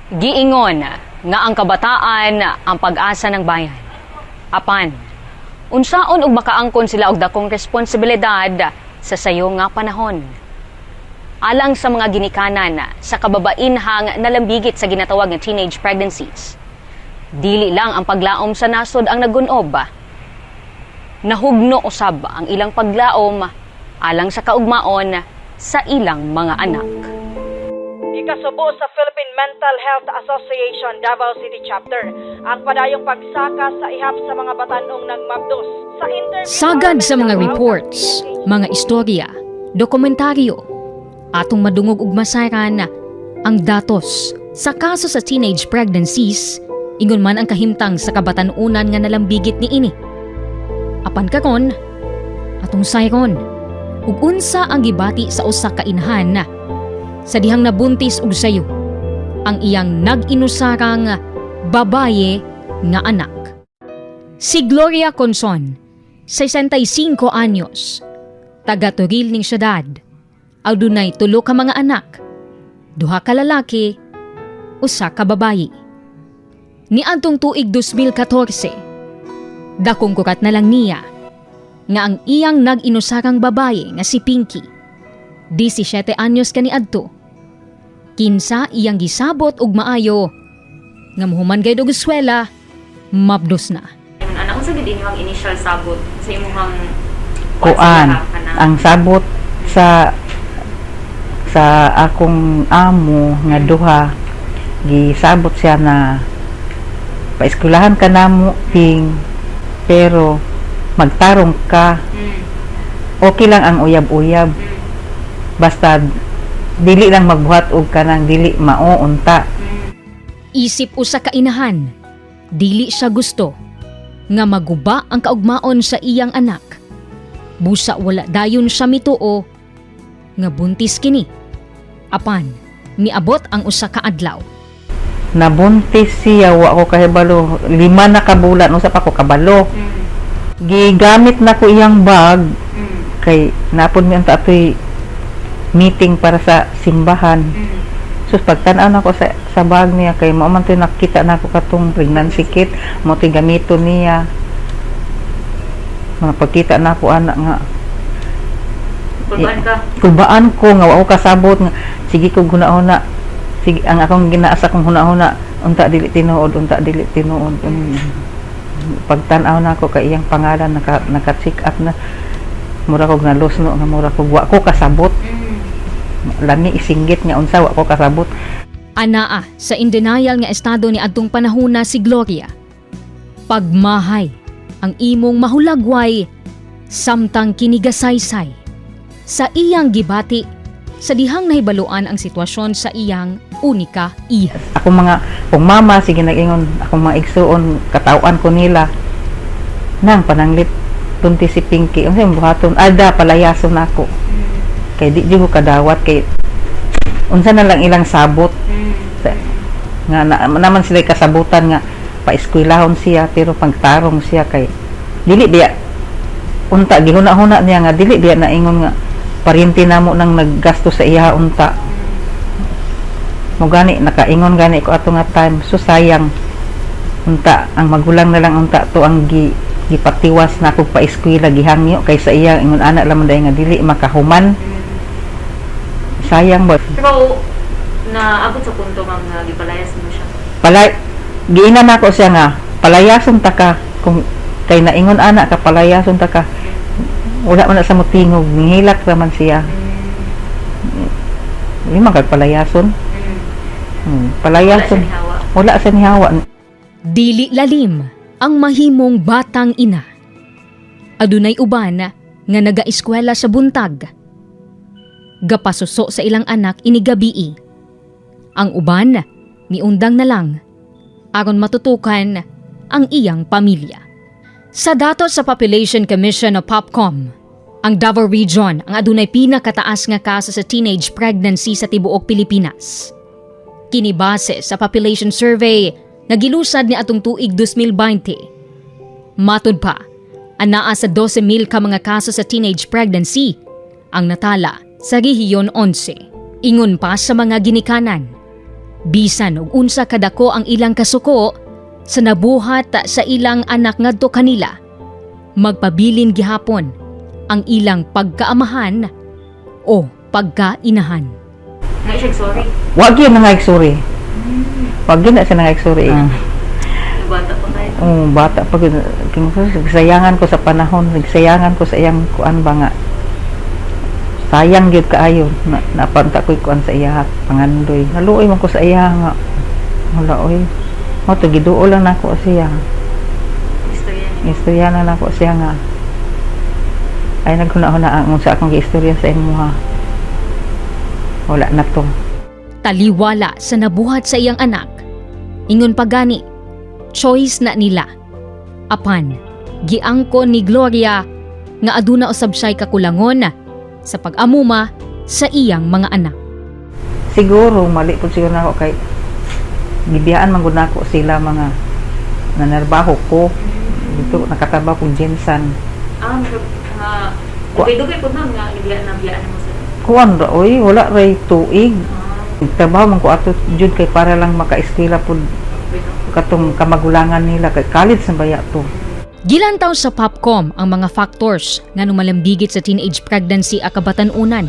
Giingon nga ang kabataan ang pag-asa ng bayan. Apan, unsaon og makaangkon sila og dakong responsibilidad sa sayo nga panahon? Alang sa mga ginikanan sa kababainhang nalambigit sa ginatawag nga teenage pregnancies, dili lang ang paglaom sa nasod ang nagunob. Nahugno usab ang ilang paglaom alang sa kaugmaon sa ilang mga anak. Ikasubo sa Philippine Mental Health Association Davao City Chapter ang padayong pagsaka sa ihap sa mga batanong nagmabdos. Sa interview Sagad sa mga reports, mga istorya, dokumentaryo, atong madungog ug masayran ang datos sa kaso sa teenage pregnancies, ingon man ang kahimtang sa kabatanunan nga nalambigit niini. Apan karon, atong sayron, ug unsa ang gibati sa usa ka inahan sa dihang nabuntis og sayo ang iyang nag-inusarang babaye nga anak. Si Gloria Conson, 65 anyos, taga Toril ning syudad. Adunay tulo ka mga anak, duha ka lalaki, usa ka babayi. Niadtong tuig 2014, dakong kurat na lang niya nga ang iyang nag-inusarang babaye nga si Pinky, 17 anyos kaniadto, kinsa iyang gisabot og maayo nga muhuman gayud og eskwela, mabdos na. Ana, unsa gid inyong initial sabot sa imong Kuan, ang sabot sa akong amo nga duha, gisabot siya na paeskwelahan ka namo, Ping, pero magtarong ka. Okay lang ang uyab-uyab, basta dili lang magbuhat og kanang dili mao unta. Isip usa ka inahan, dili siya gusto nga maguba ang kaugmaon sa iyang anak. Busa wala dayon siya mituo nga buntis kini. Apan, miabot ang usa ka adlaw. Nabuntis siya, wa ko kahibalo, 5 na ka bulan, usa pa ko kabalo. Gigamit na ko iyang bag kay napod mi unta atoy meeting para sa simbahan. Sus, pagtan-aw nako sa bag niya, kay mao man to'y nakita nako katong pregnancy kit, mao to'y gamiton niya. Mga pagkita nako ana nga Kulbaan ka. Kulbaan ko nga wa ko kasabot nga sige ko hunahuna. Sige, ang akong ginaasa kong hunahuna, unta dili tinuod, unta dili tinuod. Pagtan-aw nako kay iyang pangalan naka check up na, mura kog nalusno nga mura kog wa ko kasabot. Lami isinggit nga unsa, wa ko kasabot. Anaa sa in denial nga estado ni adtong panahona si Gloria. Pagmahay ang imong mahulagway samtang kinigasaysay sa iyang gibati sa dihang nahibaluan ang sitwasyon sa iyang unika iha. Akong mga kung mama sige nag-ingon, akong mga igsuon, katawhan ko nila nang pananglit tunti si Pinky, unsa imong buhaton ada, palayason nako kay di jud ko kadawat, kay unsa na lang ilang sabot. Nga na, naman sila kasabutan nga paeskwelahon siya pero pagtarong siya, kay dili biya unta gihuna-huna niya nga dili biya na ingon nga paryente namo nang naggasto sa iya unta. Mo gani nakaingon gani ko ato nga time, so sayang unta ang magulang na lang unta to ang gipatiwas na ako paeskwela, gihangyo kay sa iya ingon ana lang man dai nga dili makahuman, sayang ba. Pero naabot sa punto, ma'am, nga gipalayas mo siya? Palay giina nako siya nga palayason ta ka, kung kay naingon ana ka, palayason ta ka. Wala man na sa motingog, nihilak raman siya. Di man kag palayason. Wala Palayason. siya nihawa. Wala sa nihawa. Dili lalim ang mahimong batang ina. Adunay uban nga nagaeskwela sa buntag, gapasuso sa ilang anak inigabii. Ang uban miundang na lang aron matutukan ang iyang pamilya. Sa datos sa Population Commission o POPCOM, ang Davao Region ang adunay pinakataas nga kaso sa teenage pregnancy sa tibuok Pilipinas. Kini base sa population survey nga gilusad ni atong tuig 2020. Matud pa, anaa sa 12,000 ka mga kaso sa teenage pregnancy ang natala sa Rehiyon 11. Ingon pa sa mga ginikanan, Bisan og unsa kadako ang ilang kasuko sa nabuhat sa ilang anak ngadto kanila, magpabilin gihapon ang ilang pagkaamahan o pagkainahan. Nga siya sorry. Wa gyud na nga sorry. Wa gyud na siya nga sorry. Bata pa kayo. Oh, bata pa gyud. Sayangan ko sa panahon, nagsayangan ko sa iyang kuan ba nga. Sayang gyud kaayo na napanta ko'y kuan sa iya pangandoy. Naluoy man ko sa iya nga. Wala oy. Mo to giduol lang nako siya. Istorya niya. Istorya na nako siya nga. Ay, naghuna-huna ang sa akong giistorya sa imuha. Wala na to. Taliwala sa nabuhat sa iyang anak. Ingon pa gani, choice na nila. Apan, giangko ni Gloria nga aduna usab siya'y kakulangon sa pag-amuma sa iyang mga anak. Siguro mali po siguro nako kay gibiyaan man gud nako sila mga nanarbaho ko dito, nakatrabaho kong GenSan. Ah, murag nga dugay-dugay po, ma'am, nga gibiyaan na biyaan mo sa. Kuan ra oy, wala ray tuig. Ah, Trabaho man ko ato jud kay para lang makaeskwela pud wait. katong kamagulangan nila kay college na baya to. Gilantaw sa POPCOM ang mga factors nga numalambigit sa teenage pregnancy a kabatan-unan.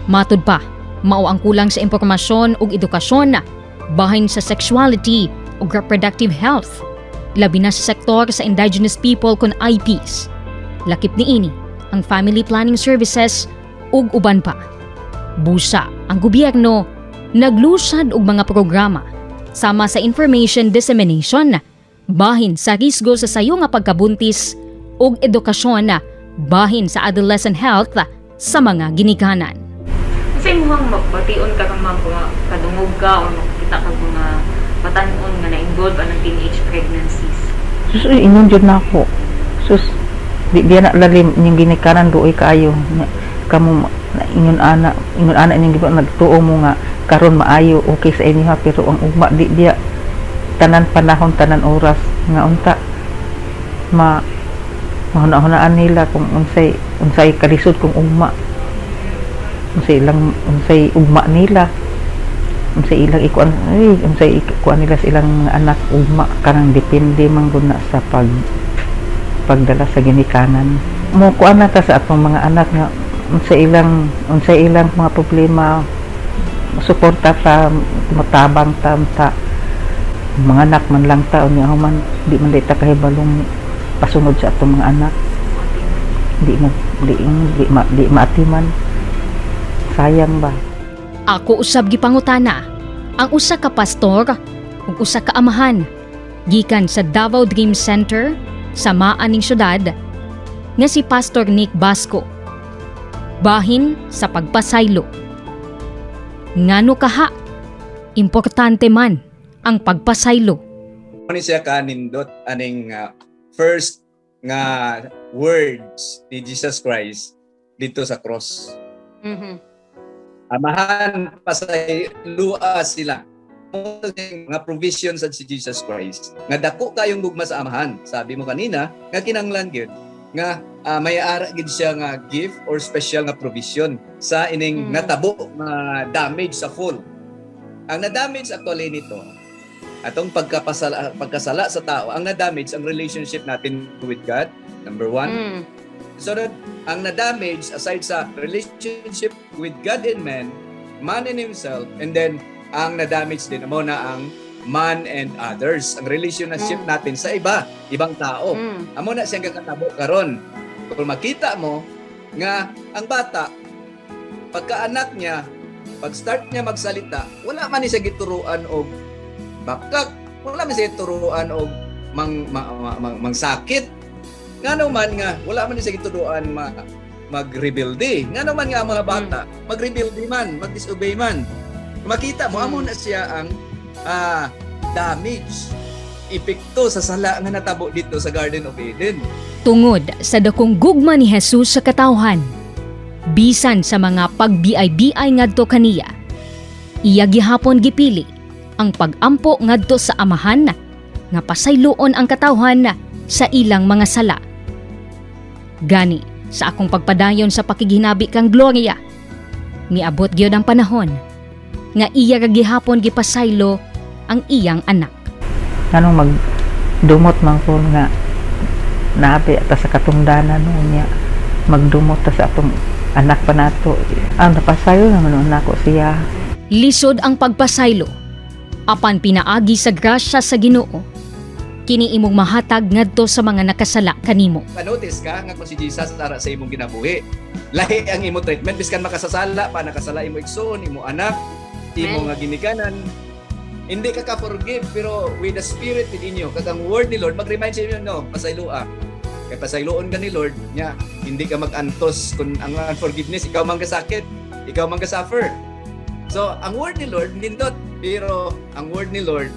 Matud pa, mao ang kulang sa impormasyon ug edukasyon bahin sa sexuality ug reproductive health. Labi na sa sektor sa indigenous people kon IPs. Lakip niini ang family planning services ug uban pa. Busa, ang gobyerno naglusad og mga programa sama sa information dissemination bahin sa risgo sa sayo nga pagkabuntis ug edukasyon bahin sa adolescent health sa mga ginikanan. Kasi imuhang mabation ka kang ma'am kung kadungog ka or makakita kag mga batan-on nga na-involve anang teenage pregnancies? Sus, uy, ingon jud nako. Sus, di biya na lalim inyong ginikanan, duoy kaayo. Nya, kamo na ingon ana inyong gibuhat, nagtuo mo nga karon maayo, okay sa inyo ha, pero ang ugma di biya tanan panahon, tanan oras nga unta ma mahuna-hunaan nila kung unsay unsay kalisod kung ugma, unsay ilang, unsay ugma nila, unsay ilang ikuan, ay, unsay ikuan nila sa ilang mga anak ugma. Kanang depende man gud na sa pagdala sa ginikanan mo. Kuan na ta sa atong mga anak nga unsay ilang mga problema, suporta ta, matabang ta ta mga anak man lang ta. Unya human, di man ta kahibalong pasunod sa atong mga anak, di mo di di, ma, di maatiman, sayang ba. Ako usab gipangutana ang usa ka pastor ug usa ka amahan gikan sa Davao Dream Center sa maaning syudad nga si Pastor Nick Basco bahin sa pagpasaylo. Ngano kaha importante man ang pagpasaylo? Ni siya kanindot aning first nga words ni Jesus Christ dito sa cross. "Amahan, pasaylua sila." Nga provision sa si Jesus Christ nga dako kayong gugma sa Amahan. Sabi mo kanina nga kinanglan gyud nga may ara gid siya nga gift or special nga provision sa ining natabo nga damage sa fall. Ang na-damage actually nito atong pagkapasala, pagkasala sa tao, ang na-damage ang relationship natin with God, number one. So that ang na-damage aside sa relationship with God and man, man and himself, and then ang na-damage din mo na ang man and others, ang relationship natin sa iba, ibang tao. Amo na siyang kakatabo karon. Kung makita mo nga ang bata, pagkaanak niya, pag start niya magsalita, wala man ni siya gituruan og bakak, wala man siya gituruan og mang, ma, ma, mang, mangsakit. Ngano man nga wala man ni siya gituruan magrebelde? Ngano man nga ang mga bata magrebelde man, magdisobey man? Makita mo amo na siya ang damage, epekto sa sala nga natabo dito sa Garden of Eden. Tungod sa dakong gugma ni Jesus sa katawhan, bisan sa mga pagbiay-biay ngadto kaniya, iya gihapon gipili ang pagampo ngadto sa Amahan nga pasayloon ang katawhan sa ilang mga sala. Gani sa akong pagpadayon sa pakighinabi kang Gloria, miabot gyud ang panahon nga iya ra gihapon gipasaylo ang iyang anak. Nganong magdumot man ko nga naabi ata sa katungdanan no niya, magdumot ta sa atong anak pa nato. Ang napasayo naman noon nako siya. Lisod ang pagpasaylo, apan pinaagi sa grasya sa Ginoo, kini imong mahatag ngadto sa mga nakasala kanimo. Panotice ka nga kung si Jesus ara sa imong kinabuhi, lahi ang imo treatment biskan makasasala pa, nakasala imo igsoon, imo anak, imo nga ginikanan. Hindi ka ka-forgive, pero with the Spirit within you, kag ang word ni Lord mag-remind sa inyo, no, pasayloa. Kay pasayloon ka ni Lord nya, hindi ka mag-antos kung ang unforgiveness, ikaw man kasakit, ikaw man ka-suffer. So, ang word ni Lord nindot, pero ang word ni Lord,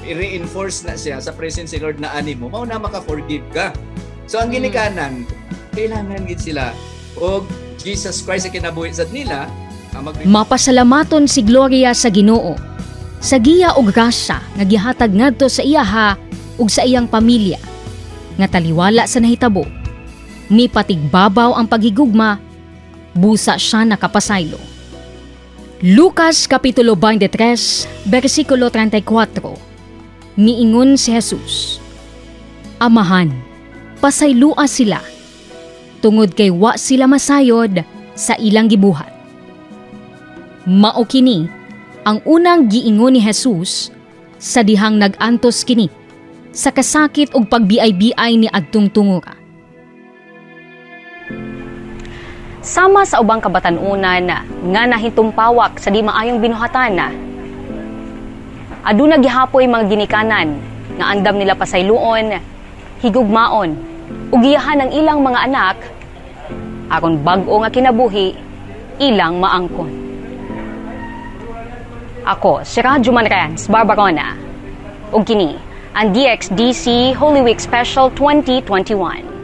i-reinforce na siya sa presence ni Lord na animo, mao na maka-forgive ka. So ang ginikanan, kailangan gid sila og Jesus Christ sa kinabuhi sad nila ang mag Mapasalamaton si Gloria sa Ginoo sa giya og grasya nga gihatag ngadto sa iyaha ug sa iyang pamilya nga taliwala sa nahitabo. Mipatigbabaw ang paghigugma, busa siya nakapasaylo. Lucas Kapitulo 23, versikulo 34. Miingon si Jesus, "Amahan, pasaylua sila, tungod kay wa sila masayod sa ilang gibuhat." Mao kini ang unang giingon ni Jesus sa dihang nag-antos kini sa kasakit ug pagbiay-biay ni adtong tungura. Sama sa ubang kabatan-unan nga nahitumpawak sa di maayong binuhatan, aduna gihapoy mga ginikanan nga andam nila pasayloon, higugmaon, ug giyahan ang ilang mga anak aron bag-o nga kinabuhi ilang maangkon. Ako si Radyo Manrens Barbarona. Ug kini ang DXDC Holy Week Special 2021.